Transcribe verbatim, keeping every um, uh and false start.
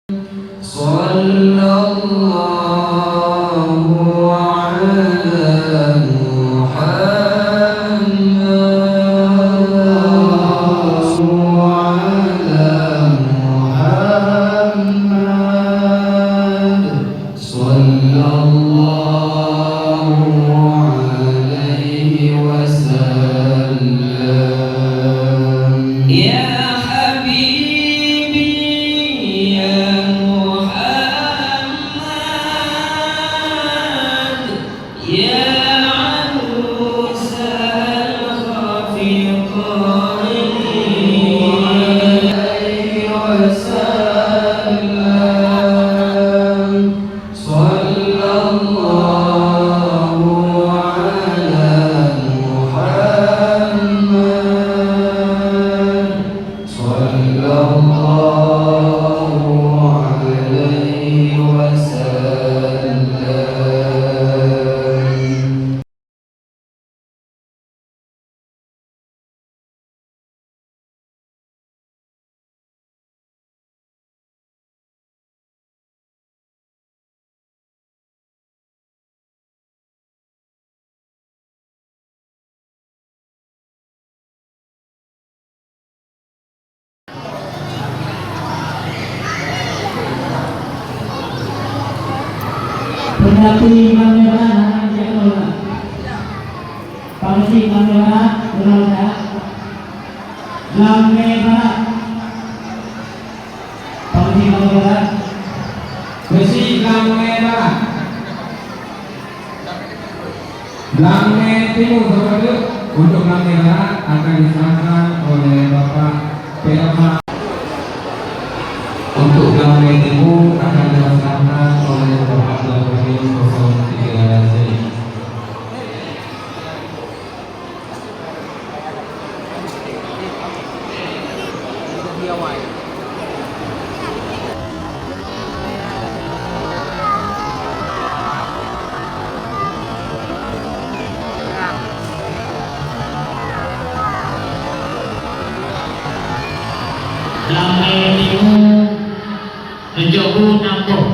Sallallahu ala Muhammad. Ala Muhammad. Sallallahu alaihi wasallam. Ya habibi, ya Muhammad, ya arusal khafiqain. Alaihi wasallam. Sallallahu ala Muhammad. Sallallahu alaihi wasallam. Peundapi Imam Nyoman hana jeuet lom. Pangsi Imam Nyoman, ulang dah. Lam Mé Barat. Pangsi Imam Nyoman. Beusi Lam Mé Barat. Lam Mé Timu, saboh teuk. Untuk Lam Mé Barat akan diserahkan oleh Bapak P L H. Untuk Lam Mé Timu akan diserahkan oleh Bapak Abdul Rahim kosong tiga C. Lam Mé Timu, tujoh boh nam boh.